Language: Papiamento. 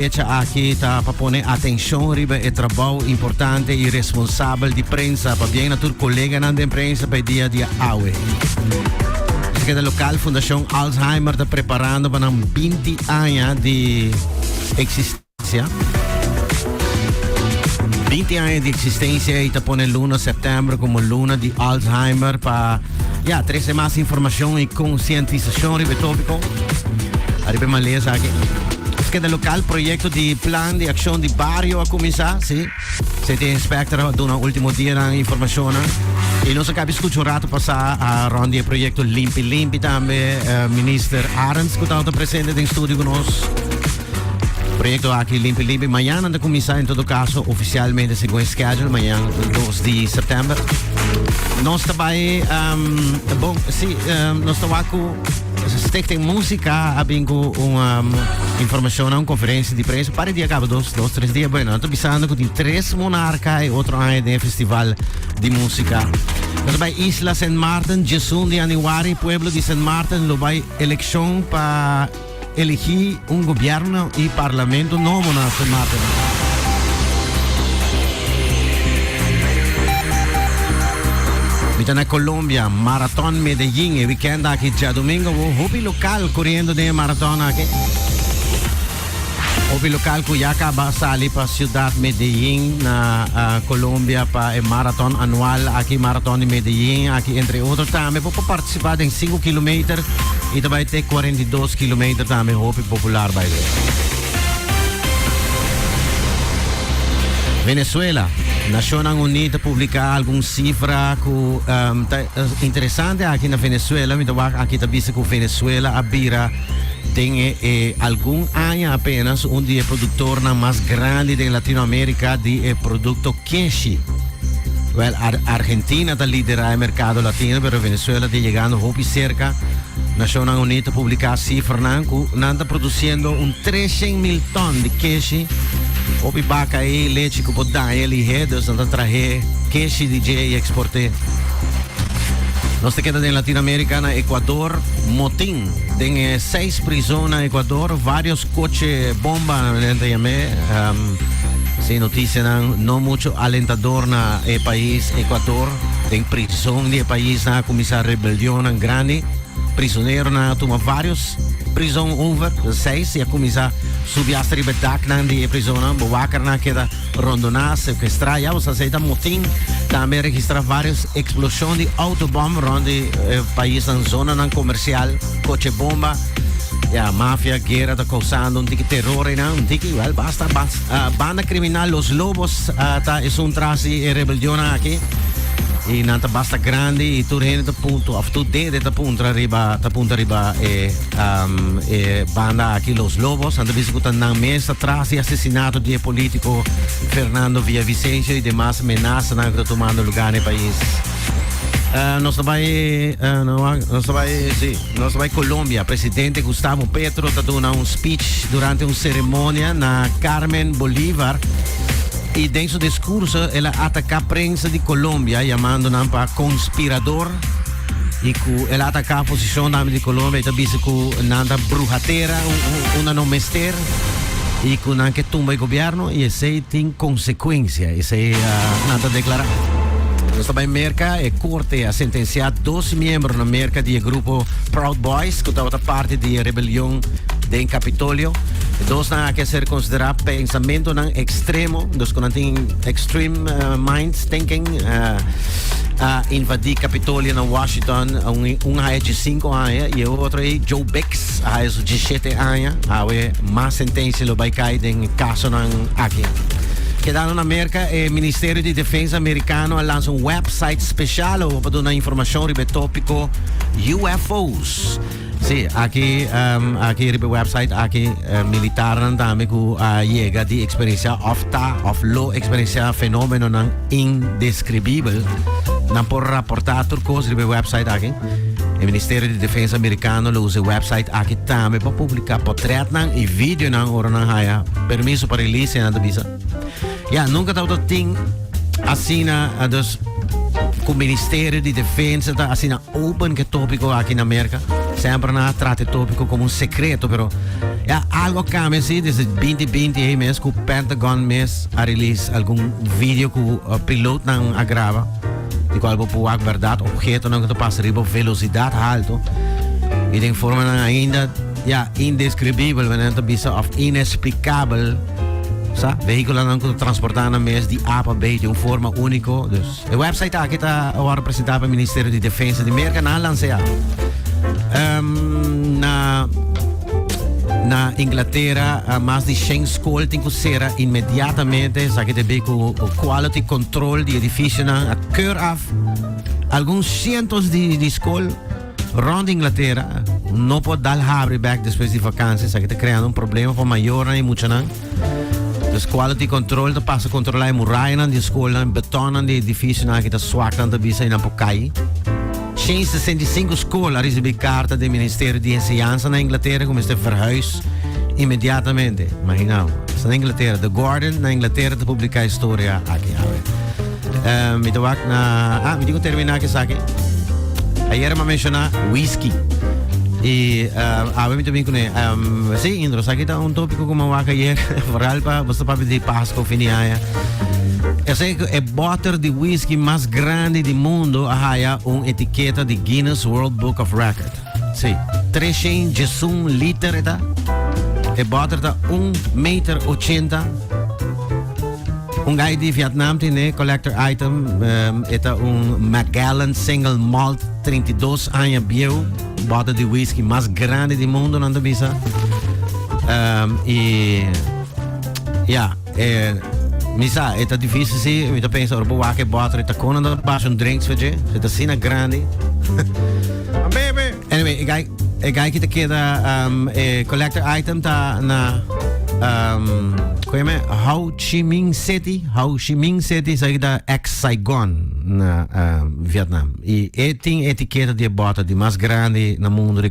Fecha aki ta pa pone atencion riba e trabou importante y responsabel di prensa. Pabien na tur coleganan den prensa pa e dia di awe. Nos keda local, Fundacion Alzheimer ta preparando pa nan 20 aña di existencia. 20 aña di existencia y ta pone luna september como luna di Alzheimer pa ya trece mas informacion y concientisacion riba e topico. Ariba e malesa aki. Keda local, proyecto di plan di accion di bario a cuminsa, si. City Inspector a duna ultimo dianan informacionnan. Y nos a cabi scucha un rato pasa a rond di e proyecto Limpi Limpi tambe, Minister Arends cu tabata presente den studio cu nos. Proyecto aki Limpi Limpi mañana ta cuminsa en todo caso oficialmente segun e schedule, mañana 2 di september. Nos ta bay, bon, si, nos ta wak cu Stichting Musica a bin cu un informacion na un conferencia di prensa. Pare dia caba, dos, dos, tres dia. Bueno, nan ta bisando cu tin tres monarca e otro aña den e festival di musica. Nos bay Isla Sint Maarten, djesun di januari, pueblo di Sint Maarten lo bay eleccion pa Eligí un gobierno y parlamento nobo na Sint Maarten. Mi ta na Colombia, Marathon Medellin e weekend aki djadomingo bo hopi local coriendo den e marathon aki. Hopi local cu ya caba sali pa ciudad Medellin na Colombia pa e marathon anual aki, Marathon di Medellin aki entre otro tambe bo por participa den sinku kilometer y ta bay te 42 kilometer tambe hopi popular bay de. Venezuela, Nacionnan Uní ta publica algun cifra cu ta interesante aki na Venezuela, mi ta wak aki ta bisa cu Venezuela a bira Den e e algun aña apenas un di e produktornan mas grandi den Latinoamérika di e produkto keshi. Wèl, Ar Argentina ta liderá e merkado latino, pero Venezuela ta yegando hopi serka. Nashonnan Uní ta publiká sifranan ku nan ta produsiendo un 300,000 tòn di keshi. Hopi baka ei lechi ku por daña lihé, dus nan ta trah'é keshi di dje i eksport'é. Nos ta keda den Latinoamérika na Ecuador, motin. Den e seis prizon na Ecuador, varios coche bomba nan ta yam'é. Si noticianan no mucho alentador na e pais Ecuador. Den prizon di e pais nan a cuminsa rebelionnan grandi. Prisoneronan a tuma varios prizon over, seis, y a cuminsa subi hasta riba e daknan di e prizonnan. Bewakernan a keda Rondoná, sekuestrá, ya bo sa esei ta motin. Tambe a registrá vários eksploshon di autobòm rònt di e paisnan, zonanan komersial, koche bomba. Ya, mafia, guera ta kousando un tiki teror einan, un tiki, wèl, basta, bas, banda kriminal Los Lobos ta esun tras di e rebelionnan aki. I nan ta basta grandi i tur hende ta punto, òf tur dede ta puntra riba, ta punta riba e. E banda aki Los Lobos nan ta bisa ku ta nan mes ta tras di asesinato di e politiko Fernando Villavicencio i demas menasanan ku ta tumando lugá na e pais. Nos ta bai nos ta bai si nos ta bai Colombia. Presidente Gustavo Petro ta duna un speech durante un ceremonia na Carmen Bolívar i den su discurso el a ataká prensa di Colombia yamando nan pa konspirador. Y cu el a ataca posicion dame di Colombia y ta bisa cu nan ta bruha tera unda no mester y cu nan ke tumba e gobierno y esey tin consecuencia, esey nan ta declara. Nos ta bay Merca, e corte a sentencia dos miembro na Merca di e grupo Proud Boys cu tabata parti di e rebelion den Capitolio. E dosnan aki a ser considera pensamentonan extremo, dus cu nan tin extreme minds thinking. A invadí Capitolio na Washington un, un haya 15 aña y e otro ei Joe Biggs a haya su 17 aña. Awe mas sentencia lo bai kai den casonan aki. Kedando na Merca, e Ministerio di Defensa Americano a lansa un website special pa duna informacion riba e topico UFO's. Sí, aki, um, aki riba website aki uh, militarnan tambe ku a yega di experiencia of ta of lo experiencia fenomenonan indescribibel. Nan por raporta tur kos riba website aki. E Ministerio di Defensa Americano lo usa website aki tambe pa publica portretnan y videonan ora nan haya permiso pa release nan ta bisa. Ja, nunca tabata tin asina, dus ku Ministerio di Defensa ta asina open ke tópiko aki na Merka. Semper nan a trata e tópiko komo un sekreto, pero ya algo a kambia si desde 2020 ei mes ku Pentagon mes a release algun video ku pilotnan a graba, di kual bo por wak bèrdat ophetonan ku ta pasa riba velosidat halto i den formanan ainda ya indeskribibel, manera nan ta bisa, òf inesplikabel. Sa, vehíkulonan ku ta transportá nan mes di A pa B den un forma úniko. Dus. E website aki ta wòrdu presentá pa Ministerio di Defensa di Merka. Nan a lansa ya. Na Inglatera mas di 100 skol tin ku sera inmediatamente. Esaki debí ku quality control di edifisionan a keur af. Algun sientos di skol rònt Inglatera no por dal habri bèk despues di vakansia. Esaki ta kreando un problema pa mayornan i muchanan. Dus quality control ta pasa controla e murayanan di e skolnan, betonnan di e edificionan aki ta swak nan ta bisa y nan por cay. 165 skol a ricibi carta di Ministerio di Enseñansa na Inglaterra cu mester verhuis inmediatamente. Imagina bo. Esta na Inglaterra. The Guardian na Inglaterra ta publica e storia aki awe. Mi ta wak na... Ah, mi tin cu termina cu esaki. Ayer mi a menciona whisky. Y awe mi ta bin cune. Sí, Indro, esaki ta un tópico cu mi a wak ayer. Vooral pa bo ta papia di Pasco fin di aña. Esei cu e boter di whisky mas grandi di mundo a haya un etiketa di Guinness World Book of Record. Sí, 311 liter e ta. E boter ta un meter 80. Un guy di Vietnam tine collector item. E ta un Macallan Single Malt 32 aña bieu. Bottle di whisky mas grandi di mundo nan ta bisa. Y ja, mi sa, e ta difícil si, mi ta pensa ora bo wak e bottle e ta kon nan ta basha un drinks for dje, e ta asina grandi. Baby. Anyway, e guy, e guy ki ta keda e collector item ta na kon yama Ho Chi Minh City, Ho Chi Minh City, sa ki ta ex Saigon na Vietnam. I e tin etiketa di e bottle di mas grandi na mundo di.